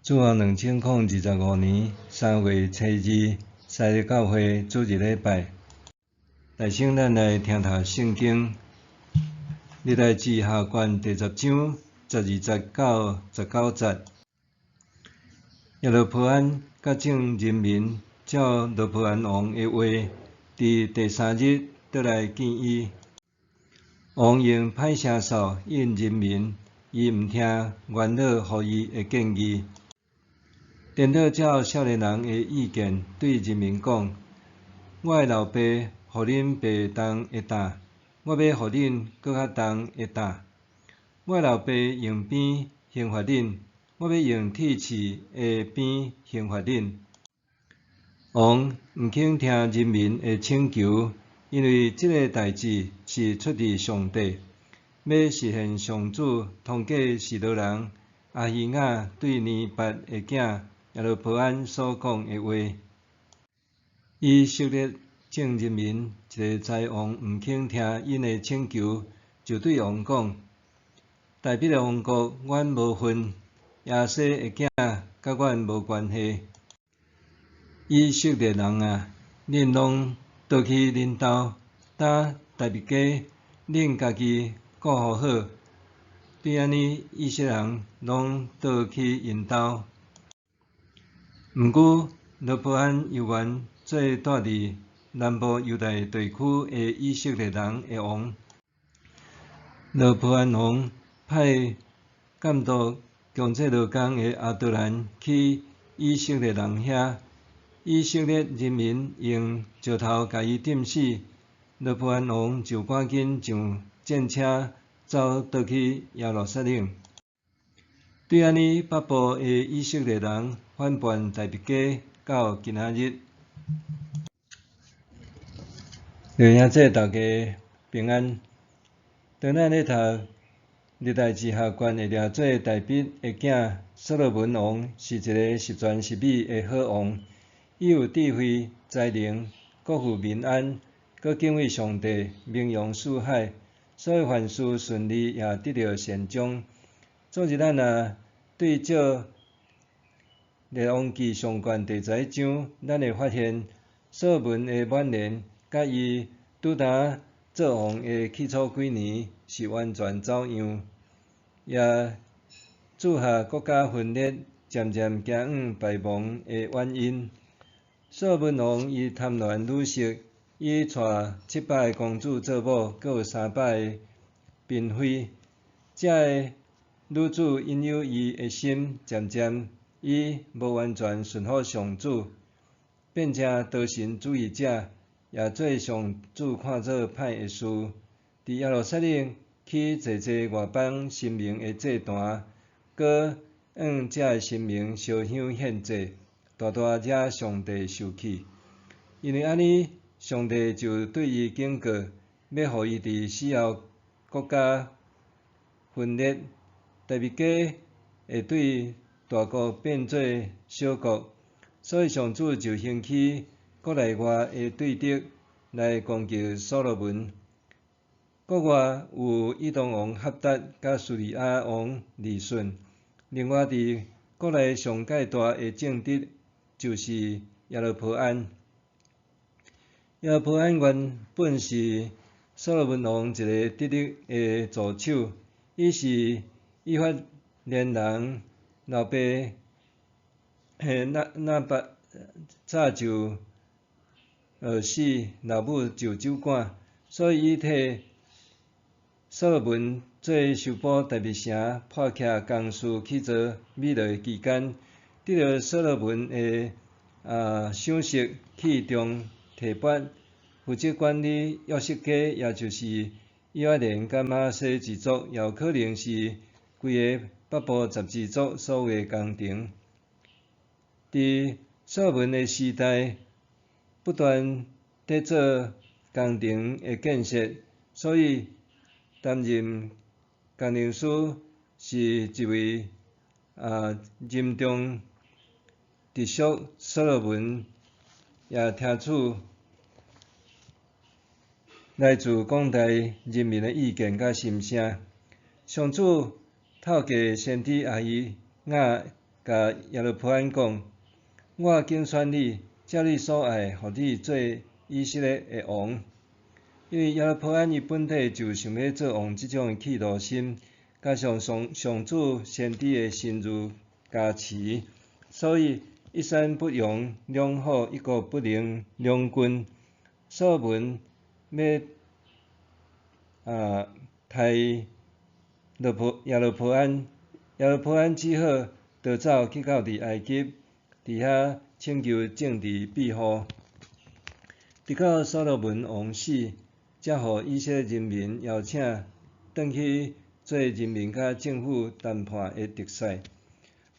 主後2025年3月初2，西日教會主日禮拜。大先咱來聽讀聖經，歷代志下卷第十章12節到19節。耶羅波安佮眾人民照羅波安王的話，佇第三日倒來見伊。王用歹聲數應人民，伊毋聽元老予伊的建議。顛倒照少年人的意見，對人民講：我的老爸予恁負重的擔，我欲予恁閣較重的擔。我的老爸用鞭刑罰恁，我欲用鐵刺的鞭刑罰恁。王毋肯聽人民的請求，因為這个代誌是出自上帝，欲實現上主通過示羅人亞希雅對尼八的囝耶羅波安所講的話。以色列眾人民一个知王毋肯聽𪜶的請求，就對王講：大衛的王國，阮無份；耶西的囝，佮阮無關係。以色列人啊，恁攏倒去恁兜，今大衛家，恁家己顧予好。對按呢，以色列人攏倒去𪜶兜。毋過，羅波安猶原做住佇南部猶大地區的以色列人的王。羅波安王派監督強制勞工的亞多蘭去以色列人遐，以色列人民用石頭共伊釘死。羅波安王就趕緊上戰車走倒去耶路撒冷。對按呢，北部的以色列人反叛大衛家到今仔日。弟兄姊大家平安。當咱咧讀歷代志下卷會掠做大衛的囝所羅門王是一个十全十美的好王，伊有智慧、才能，國富民安，閣敬畏上帝，名揚四海，所以凡事順利，也得著善終。昨日咱若對照列王紀上卷第11章，咱會發現所羅門的晚年，佮伊拄焦做王的起初幾年是完全走樣，也鑄下國家分裂、漸漸走向敗亡的原因。所羅門王伊貪戀女色，伊娶700个公主做某，閣有300个嬪妃。這个女子引誘伊的心，漸漸伊無完全順服上主，變成多神主義者，也做上主看做歹的事。佇耶路撒冷起濟濟外邦神明的祭壇，閣向這个神明燒香獻祭，大大惹上帝受氣。因為按呢，上帝就對伊警告，欲予伊佇死後國家分裂，大衛家會對大國變做小國，所以上主就興起國內外的對敵來攻擊所羅門。國外有以東王哈達佮敘利亞王利汛，另外佇國內上蓋大的政敵就是耶羅波安。耶羅波安原本是所羅門王一个得力的助手，伊是以法蓮人老爸拿八早就死，老母就酒館，所以伊替所羅門做修補大衛城破拆工事去做米羅的期間，得著所羅門的賞識器重提拔，負責管理約瑟家，也就是以法蓮佮瑪拿西一族，也有可能是規个北部十二族所有的工程。佇所羅門的時代，不斷佇做工程的建設，所以擔任工程師是一位任重直屬所羅門，也聽取來自廣大人民的意見佮心聲。上主透過先知亞希雅共共耶羅波安講：我揀選你，照你所愛，予你做以色列的王。因為耶羅波安伊本底就想欲做王這種的企圖心，加上上上主先知的神諭加持，所以一山不容兩虎，一國不能兩君。所羅門欲刣耶羅波安，耶羅波安只好逃走去到佇埃及，佇遐請求政治庇護。直到所羅門王死，才予以色列人民邀請轉去做人民佮政府談判的特使。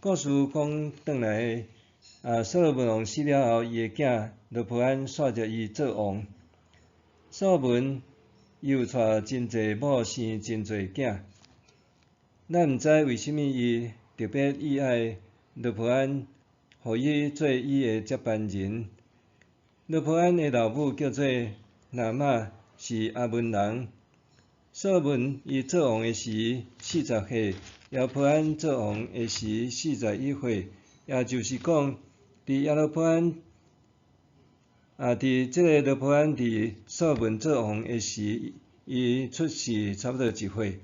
故事講轉來，所羅門王死了後，伊的囝羅波安煞接伊做王。所羅門伊有娶真濟某，生真濟囝。咱毋知為啥物伊特別喜愛羅波安，予伊做伊的接班人。羅波安的老母叫做拿瑪，是亞捫人。所羅門伊做王的時40歲，耶羅波安做王的時41歲，也就是講，佇耶羅波安佇這个羅波安佇所羅門做王的時，伊出世差不多一歲。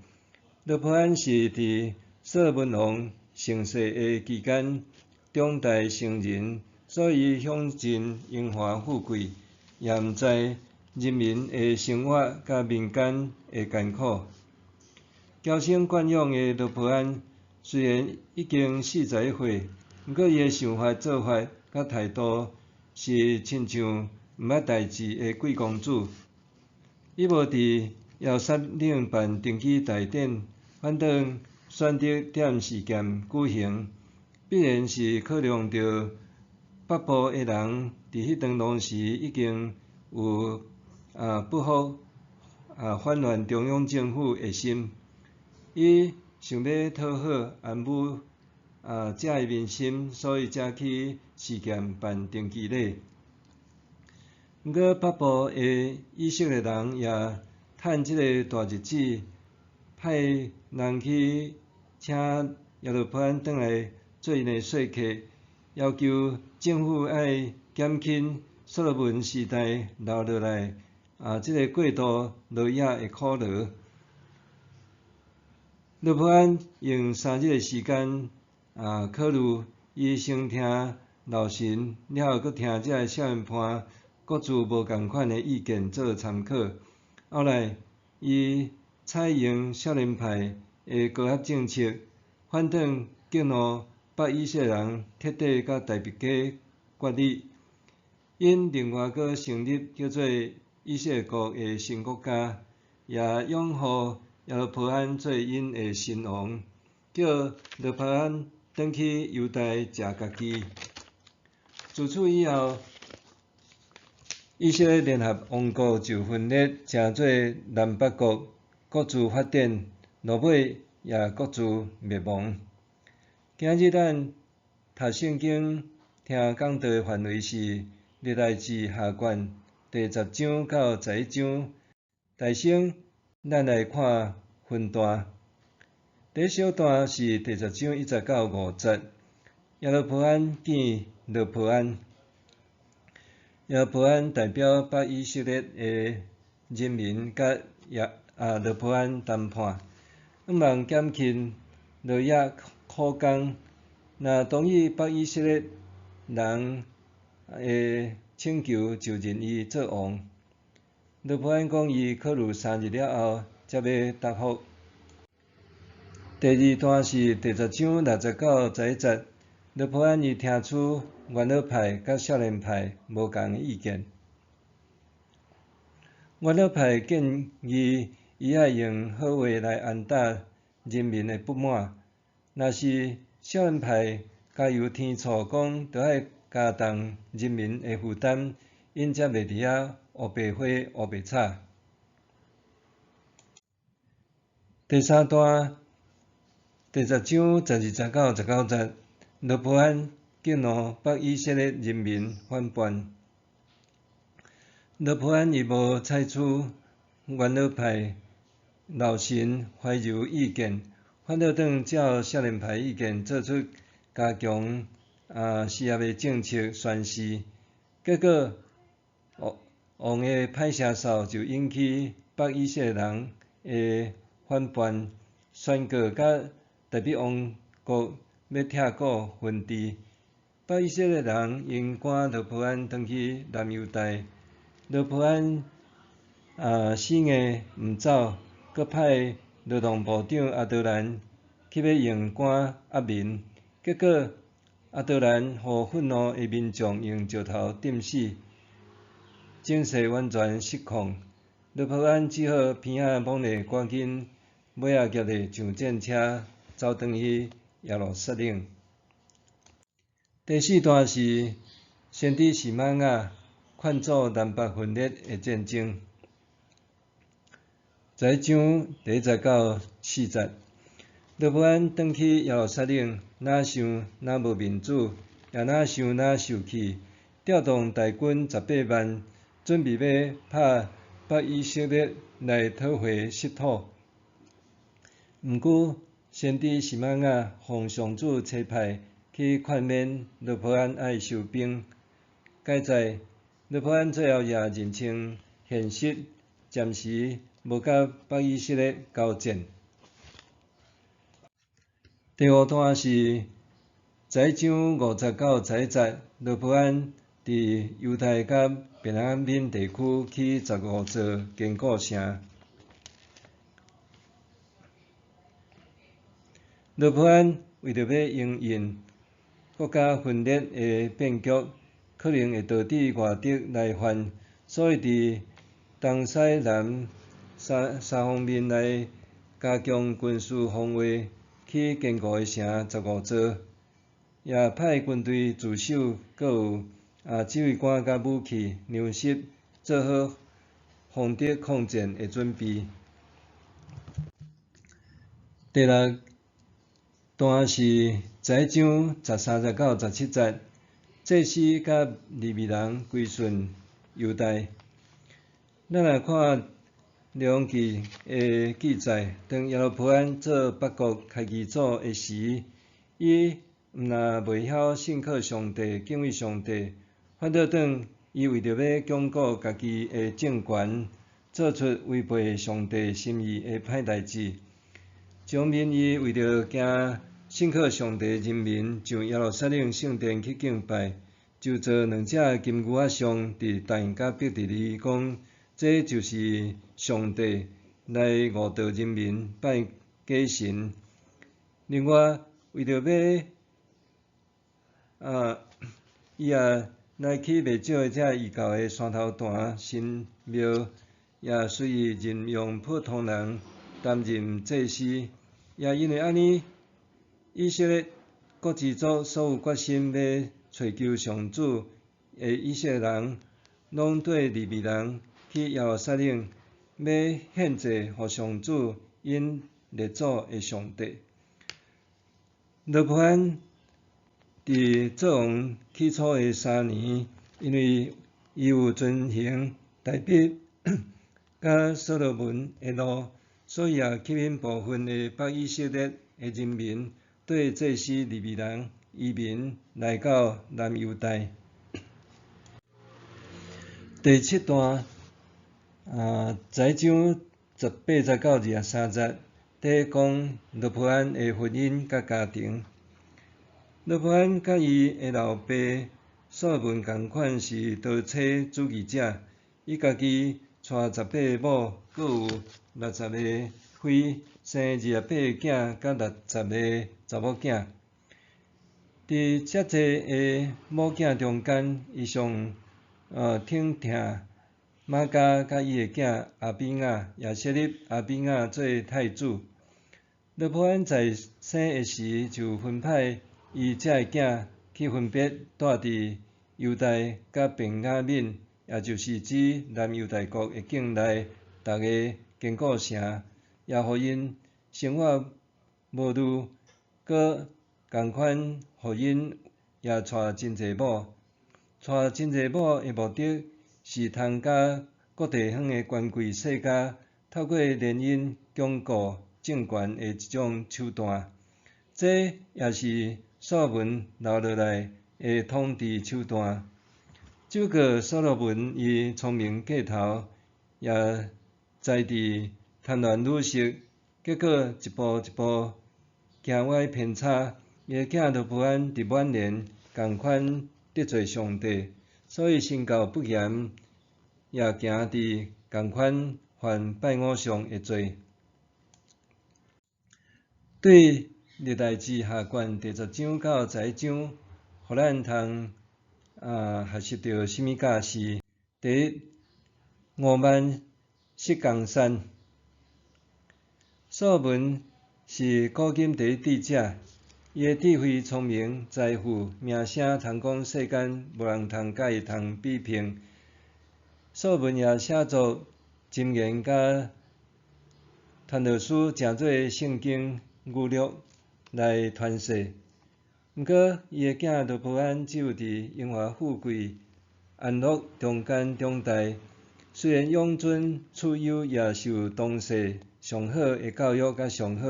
羅波安是佇所羅門王盛世的期間長大成人，所以享盡榮華富貴，也毋知人民的生活佮民間的艱苦。嬌生慣養的羅波安雖然已經41歲，毋過伊的想法、做法佮態度是親像毋捌代誌的貴公子。伊無佇耶路撒冷辦登基大典，反倒選擇踮示劍舉行，必然是考量著北部的人佇彼當當時已經有不服反亂中央政府的心，伊想欲討好安撫遮的民心，所以才去示劍辦登基禮。毋過北部的以色列人也趁這个大日子，派人去請耶羅波安轉來做𪜶的說客，要求政府愛減輕所羅門時代留落來這个過度勞役的苦勞。羅波安用3日的時間考慮，伊先聽老臣，了後閣聽這个少年伴各自無仝款的意見做參考。後來，伊採用少年派的高壓政策，反轉激怒北以色列人徹底佮大筆家決裂。𪜶另外閣成立叫做以色列國的新國家，也擁護耶羅波安做𪜶的新王，叫羅波安轉去猶大食家己。自此以後，以色列聯合王國就分裂成做南北國，各自發展，落尾也各自滅亡。今日咱讀聖經聽講道的範圍是歷代志下卷第10章到11章。大先，咱來看分段。第一小段是第10章1節到5節，耶羅波安見羅波安。耶羅波安代表北以色列的人民，佮耶羅波安談判，向望減輕勞役苦工。若同意北以色列人的請求，就認伊做王。羅波安講，伊考慮3日了後，才欲答覆。第二段是第10章6節到11節，羅波安伊聽取元老派佮少年派無仝的意見。元老派建議伊愛用好話來安撫人民的不滿，若是少年派加油添醋講，著愛加重人民的負擔，𪜶才袂佇遐烏白花烏白吵。第三段第10章12節到19節，羅波安激怒北以色列人民反叛。羅波安伊無採取元老派老臣懷柔意見，反倒轉照少年派意見做出加強施壓的政策宣示，結果王王的歹聲數就引起北以色列人的反叛，宣告佮大衛王國欲拆股分治。北以色列人𪜶趕羅波安轉去南猶大，羅波安死硬毋走，閣派勞動部長亞多蘭去欲用趕押民，結果亞多蘭予憤怒的民眾用石頭釘死，情勢完全失控。羅波安只好鼻仔摸咧，趕緊尾仔夾咧上戰車，走轉去耶路撒冷。第四段是先知示瑪雅勸阻南北分裂的戰爭。11章第1節到4節，羅波安轉去耶路撒冷，若想若無面子，也若想若受氣，調動大軍18萬，準備欲拍北以色列來討回失土。毋過，先知示瑪雅奉上主差派去勸勉羅波安愛收兵。佳哉，羅波安最後也認清現實，暫時無佮北以色列交戰。第五段是11章5節到11節，羅波安佇猶大佮便雅憫地區起十五座堅固城。羅波安為著欲因應國家分裂的變局，可能會導致外敵來犯，所以佇東西南三三方面來加強軍事防衛，起堅固的城十五座，也派軍隊駐守，閣有指揮官佮武器、糧食，做好防敵抗戰的準備。第六段是11章13節到17節，祭司佮利未人歸順猶大。咱來看列王記的記載，當耶羅波安做北國開基祖的時，伊毋但袂曉信靠上帝、敬畏上帝，反倒轉伊為著欲鞏固家己的政權，做出違背上帝心意的歹代誌。一方面，伊為著驚信靠上帝的人民上耶路撒冷聖殿去敬拜，就做兩隻金牛仔像佇但佮伯特利講，這就是上帝來誤導人民拜假神。另外，為著欲伊也來起袂少的這異教的山頭壇神廟，也隨意任用普通人擔任祭司，也因為按呢，以色列各支族所有決心欲揣求上主的以色列人，攏綴利未人去耶路撒冷，欲獻祭予上主𪜶列祖的上帝。羅波安佇做王起初的3年，因為伊有遵行大衛佮所羅門的路，所以也吸引部分的北以色列的人民，綴祭司利未人移民來到南猶大。第七段，11章18節到23節，佇講羅波安的婚姻佮家庭。羅波安佮伊的老爸所羅門仝款是多妻主義者，伊家己娶18個某，閣有60個妃，生28個囝佮60個查某囝。佇遮濟个某囝中間，伊上疼疼瑪迦佮伊的囝亞比雅，也設立亞比雅做太子。羅波安在生的時，就分派伊遮个囝去分別住佇猶大佮便雅憫，也就是指南猶大國的境內逐个堅固城，也予𪜶生活無慮，閣仝款予𪜶也娶真濟某。娶真濟某的目的是通佮各地方的權貴世家透過聯姻鞏固政權的一種手段。這也是所羅門留落來的統治手段。只不過所羅門伊聰明過頭，也才智貪戀女色，結果一步一步行歪偏差。伊的囝羅波安佇晚年仝款得罪上帝，所以身教不嚴，也行佇仝款犯拜偶像的罪。對歷代志下卷第十章到十一章，予咱通學習著啥物教示？第一，傲慢失江山。所羅門是古今第一智者，伊的智慧、聰明、財富、名聲，通講世間無人通佮伊通比拼。所羅門也寫作箴言佮傳道書，成做聖經語錄來傳世。毋過，伊的囝羅波安只有佇榮華富貴、安樂中間長大。雖然養尊處優，也受當世上好的教育佮上好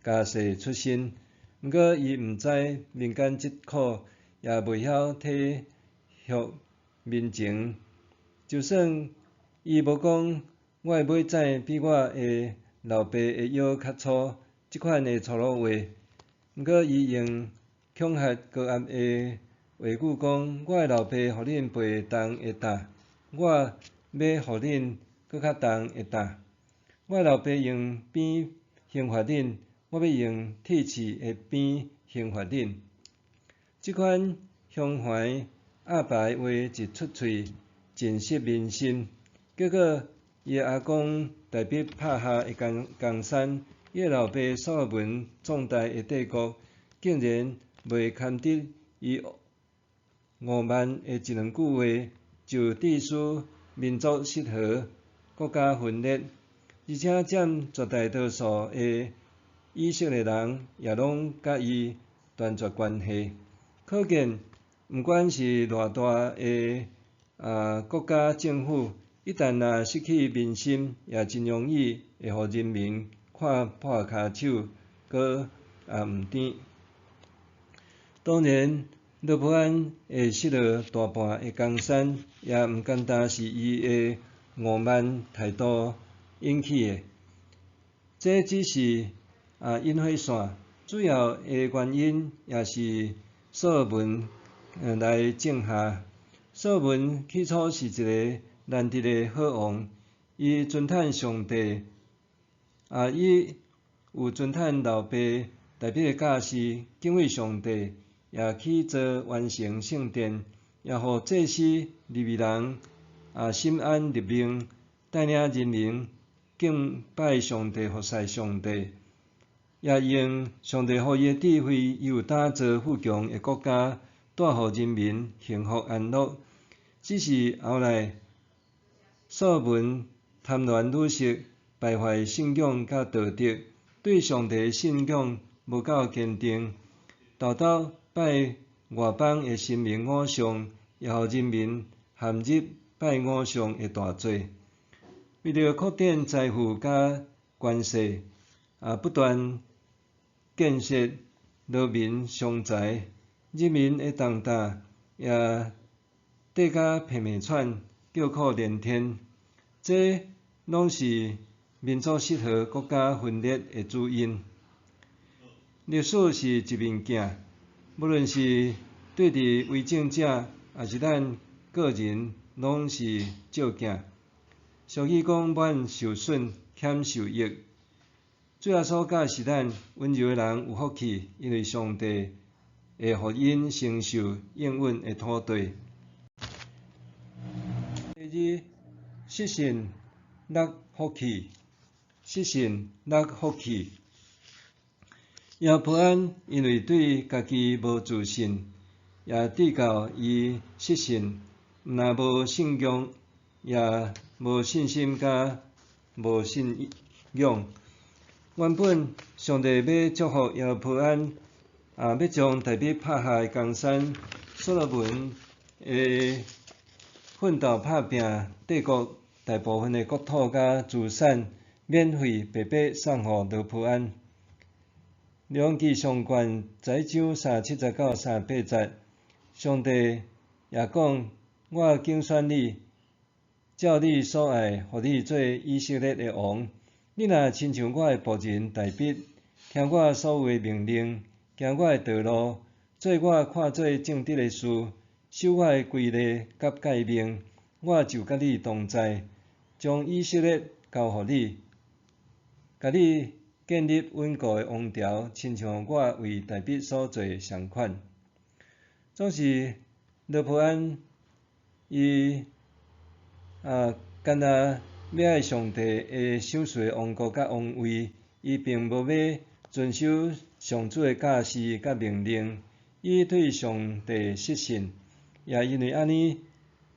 家世出身。毋過，伊毋知民間疾苦，也袂曉體恤民情。就算伊無講我的尾指比我的老爸的腰較粗，這款的粗魯話，毋過伊用恐嚇高壓的話語講：我的老爸予恁背重的擔，我欲予恁閣較重的擔。我的老爸用鞭刑罰恁，我欲用鐵刺的鞭刑罰恁。這款胸懷鴨霸的話一出喙，盡失民心。結果，伊的阿公大衛拍下的江山，伊的老爸所羅門壯大的帝國，竟然袂堪得伊傲慢的一兩句話，就致使民族失和，國家分裂，而且佔絕大多數的以色列人也攏佮伊斷絕關係。可見，毋管是偌大的國家政府，一旦若失去民心，也真容易會予人民看破跤手，閣毋甜。當然，羅波安會失落大半的江山，也毋干焦是伊的傲慢態度引起的。這只是引火線，主要的原因也是所羅門來種下。所羅門起初是一个難得的好王，伊尊嘆上帝，伊有尊嘆老爸大衛的教示，敬畏上帝，也起造完成聖殿，也予祭司利未人心安立命，帶領人民敬拜上帝、服侍上帝，也用上帝予伊的智慧，伊有膽造富強的國家，帶予人民幸福安樂。只是後來，所羅門貪戀女色，敗壞信仰佮道德，對上帝的信仰無夠堅定，沓沓拜外邦的神明偶像，也予人民陷入拜偶像的大罪。為著擴展財富佮權勢，不斷建設勞民傷財，人民的重擔也綴甲鼻鼻喘，叫苦連天。這攏是民族失和、國家分裂的主因。歷史是一面鏡，無論是對佇為政者，抑是咱個人，攏是照鏡。俗語講滿受損，儉受益。主耶穌教示咱，溫柔的人有福氣，因為上帝會予𪜶承受應允的土地。第二，失信落福氣，失信落福氣。耶波安因為對家己無自信，也致到伊失信，毋但無信仰，也無信心佮無信仰。原本上帝欲祝福耶波安，欲將大衛拍下的江山，所羅門的奮鬥拍拚帝國大部分的國土佮資產，免費白白送予羅波安。列王紀上卷十一章三七節到三八節，上帝也講：我揀選你，照你所愛，予你做以色列的王。你若親像我的僕人大衛，聽我所有的命令，行我的道路，做我看做正直的事，守我的規例佮誡命，我就佮你同在，將以色列交予你，共你建立穩固的王朝，親像我為大衛所做的相款。總是羅波安伊啊，干焦欲愛上帝的賞賜的王國佮王位，伊並無欲遵守上主的教示佮命令，伊對上帝失信，也因為按呢，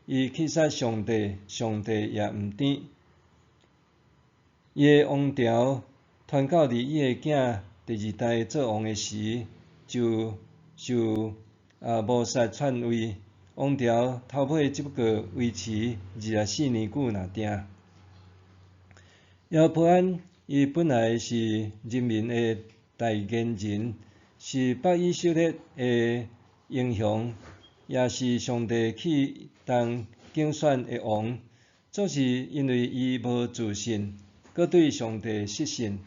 伊去殺上帝，上帝也毋知。伊的王朝傳到佇伊的囝第二代做王的時，就受謀殺篡位，王朝頭尾只不過維持24年久爾定。耶羅波安伊本來是人民的代言人，是北以色列的英雄，也是上帝器重揀選的王。總是因為伊無自信，閣對上帝失信，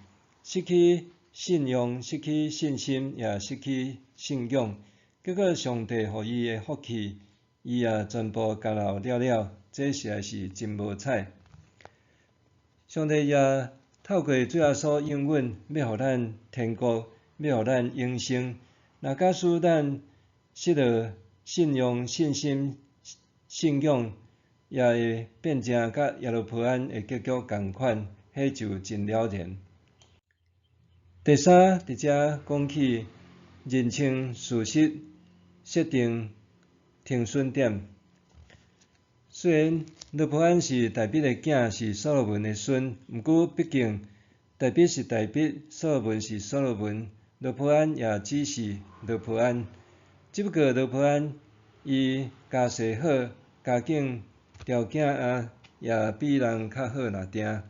失去信用，失去信心，也失去信仰。結果上帝予伊的福氣，伊也全部共留了了，這實在是真無彩。上帝也透過主耶穌應允，欲予咱天國，欲予咱永生。若假使咱失落信用、信心、信仰，也會變成佮耶羅波安的結局仝款，彼就真了然。第三，佇遮講起認清事實，設定停損點。雖然羅波安是大衛的囝，是所羅門的孫，毋過畢竟大衛是大衛，所羅門是所羅門，羅波安也只是羅波安。只不過羅波安伊家世好，家境條件啊也比人較好爾定。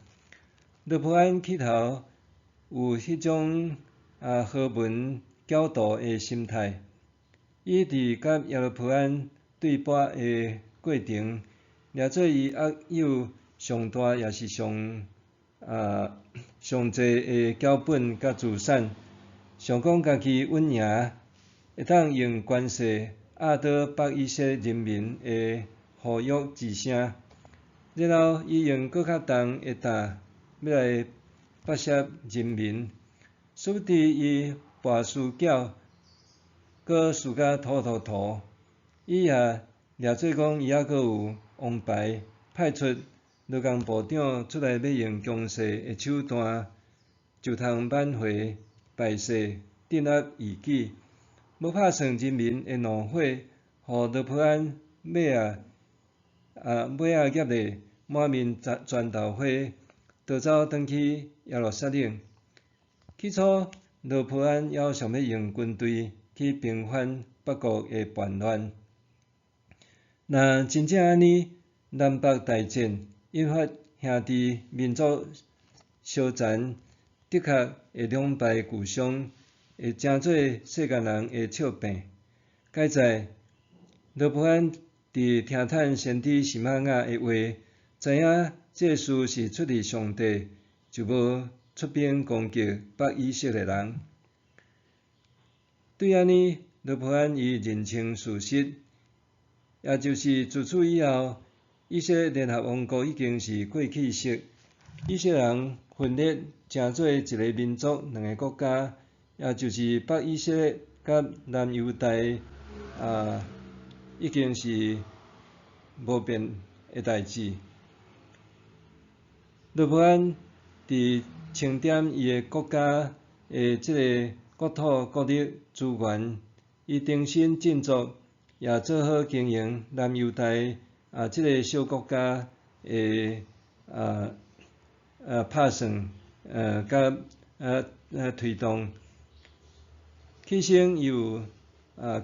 羅波安起頭有彼種豪門驕惰的心態，伊佇佮耶羅波安對搏的過程，掠做伊握有上大也是上濟的繳本佮資產，想講家己穩贏，會當用權勢壓倒北以色列人民的呼籲之聲，然後伊用閣較重的擔欲來剝削人民，殊不知伊跋輸繳，閣輸甲塗塗塗，伊也掠做講伊猶閣有王牌，派出勞工部長出來欲用強勢的手段，就通挽回敗勢，鎮壓異己，無拍算人民的怒火，予羅波安尾仔攑咧滿面磚頭花，逃走轉去耶路撒冷。起初，羅波安猶想欲用軍隊去平反北國的叛亂。若真正按呢，南北大戰引發兄弟民族相殘，的確會兩敗俱傷，會成做世間人的笑柄。佳哉羅波安佇聽趁先知示瑪雅的話，知影這事是出自上帝，就無出兵攻擊北以色列人。對按呢，羅波安伊認清事實，也就是自此以後，以色列聯合王國已經是過去式，以色列人分裂成做一個民族、兩个國家，也就是北以色列佮南猶大已經是無變的代誌。羅波安佇清點伊的國家的這个國土、國力資源，伊重新振作，也做好經營南猶大這个小國家的拍算，佮推動。起先伊有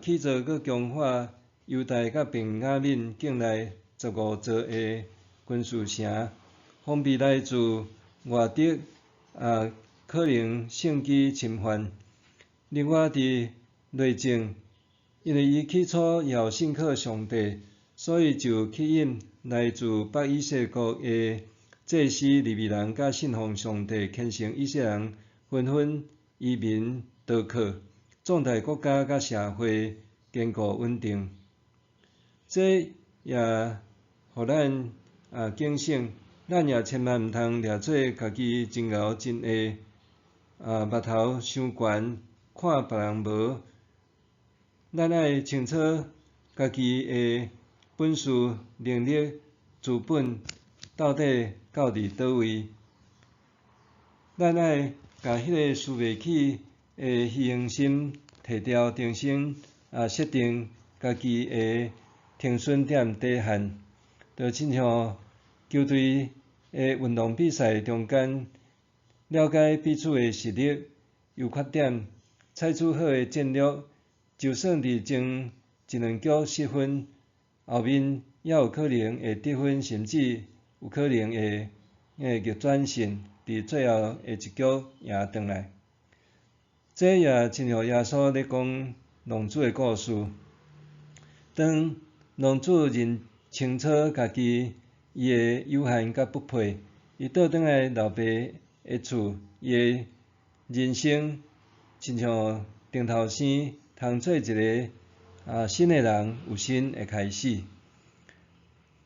起造閣強化猶大佮便雅憫境內15座的軍事城，防備來自外敵可能乘機侵犯。另外佇內政，因為伊起初枵信靠上帝，所以就吸引來自北以色列國的祭司利未人佮信奉上帝虔誠以色列人紛紛移民投靠，壯大國家佮社會堅固穩定。這也予咱警醒，咱也千萬毋通掠做家己真𠢕真會，目頭傷懸，看別人無。咱愛清楚家己的本事、能力、資本到底到佇佗位。咱愛共彼个輸袂起的虛榮心提掉，重新設定家己的停損點底線。就親像球隊的運動比賽中間，了解彼此的實力、優缺點，採取好的戰略，就算佇前一兩局失分，後面猶有可能會得分，甚至有可能會逆轉勝，佇最後的一局贏轉來。這也親像耶穌咧講浪子的故事。當浪子認清楚家己伊的有限佮不配，伊倒轉來老爸的厝，伊的人生親像重頭生，通做一个新的人，有新的開始。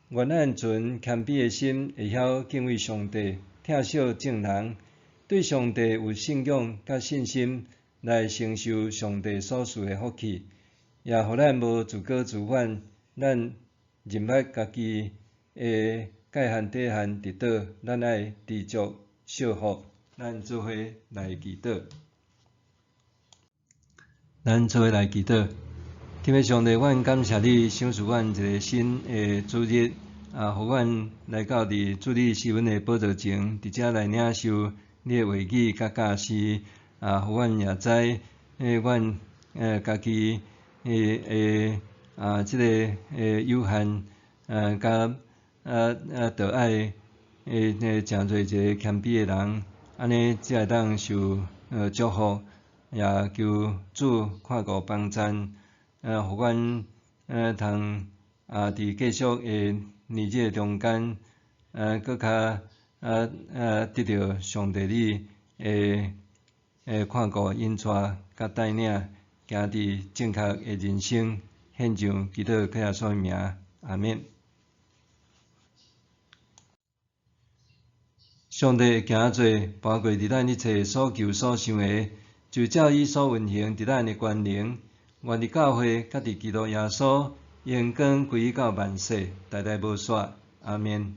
願咱存謙卑的心，會曉敬畏上帝，疼惜眾人，對上帝有信仰佮信心，來承受上帝所賜的福氣，也予咱無自高自滿，咱認捌家己的界限底線佇佗，咱愛知足惜福，咱做伙來祈禱。咱做伙來祈禱。天父上帝，阮感謝你賞賜阮一个新的主日，予阮來到佇主日施恩的寶座前，佇遮來領受你的話語佮教示，予阮也知，阮家己的這个有限，佮著愛成做一个謙卑的人，按呢才會當受祝福，也求主看顧幫贊，予阮通佇繼續的年日中間，閣較得著上帝你的看顧引帶佮帶領，行佇正確的人生，獻上祈禱靠耶穌的名，阿們。上帝會行做，搬過佇咱一切所求所想的，就照伊所運行佇咱的權能，願佇教會佮佇基督耶穌，榮光歸於到萬世，代代無煞。阿們。